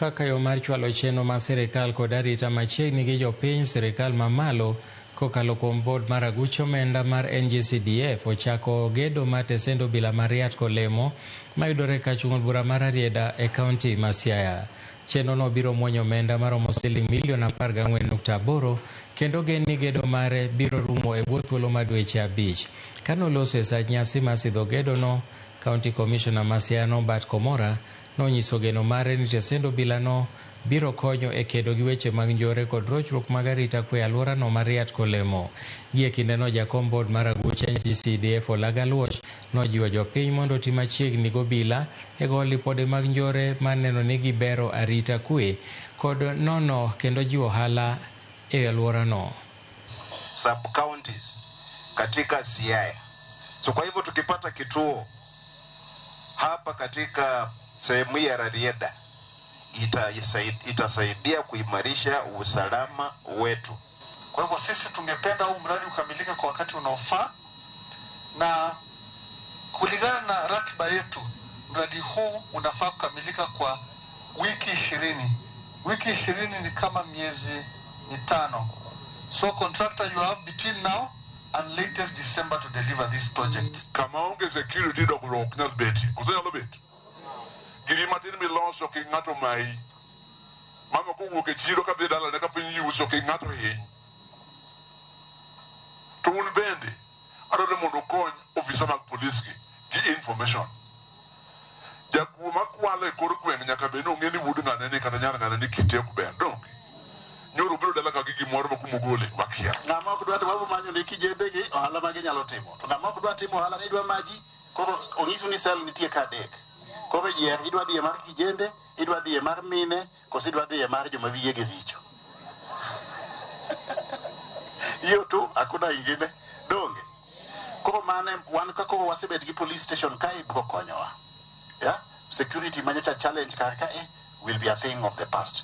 Kaka yo mar chwalo chenro mar sirikal kod arita machiegni gi jopiny, sirikal mamalo kokalo kuom board mar aguch omenda mar NGCDF ochako gedo mar tesend obila ma Riat Kolemo mayudore kachung' od bura mar Rarieda e kaunti ma Siaya. Chenro no biro muonyo omenda maromo siling milion 14.8 kendo gen ni gedo mare biro rumo e bwo thuolo mar dweche 5. Kano loso e sach nyasi mar sidho gedo no, County Commissioner ma Siaya Norbert Komora nonyiso geno mare ni tesend obila no biro konyo e kedo gi weche mag njore kod rochruok mag arita kwe e alworano mar Riat Kolemo. Gie kindeno jakom board mar aguch NGCDF Olaga Luoch nojiwo jopiny mondo oti machiegni gobila e goyo lipode mag njore mar neno ni gibero arita kwe kod nono kendo jiwo ohala e alworano. Sub counties katika Siaya. So kwa hivyo tukipata kituo hapa katika sehemu hii ya Rarieda itasaidia kuimarisha usalama wetu. Kwa hivyo sisi tungependa huu mradi ukamilike kwa wakati unaofaa, na kulingana na ratiba yetu mradi huu unafaa kukamilika kwa wiki 20. Wiki 20 ni kama miezi 5. So contractor, you have between now and latest December to deliver this project. Kama onge security dongruok ok nyal betie. Koso nyalo bet? Giri matin miloso kik ng'ato mayi. Mama kowuok e chiro kadhi dalane ka piny yuso kik ng'ato hiny. To un bende adwaro mondo ukony ofisa mag polis gi gi information. Jakuo makwalo e kor gweng' nyaka bed ni ong'e ni wuod ng'ane ni kata nyar ng'ane ni kite ok ber. Donge? Nyoro obiro dala ka gi gimoro ma kumogole wakia. Ng'ama ok dwa timo wabo manyo ne kijende gi ohala ma ginyalo timo. To ng'ama ok dwa timo ohala ni idwa maji, koro onyisu ni sel nitie ka 3. Koro yier idwa dhi e mar kijende, idwa dhi e mar mine, koso idwa dhi e mar joma wiye gi richo. Hiyo tu, hakuna ingine. Donge. Koro mane wan ka koro wasebet gi police station kae biro konyowa. Yeah? Security manyocha challenge kar kae will be a thing of the past.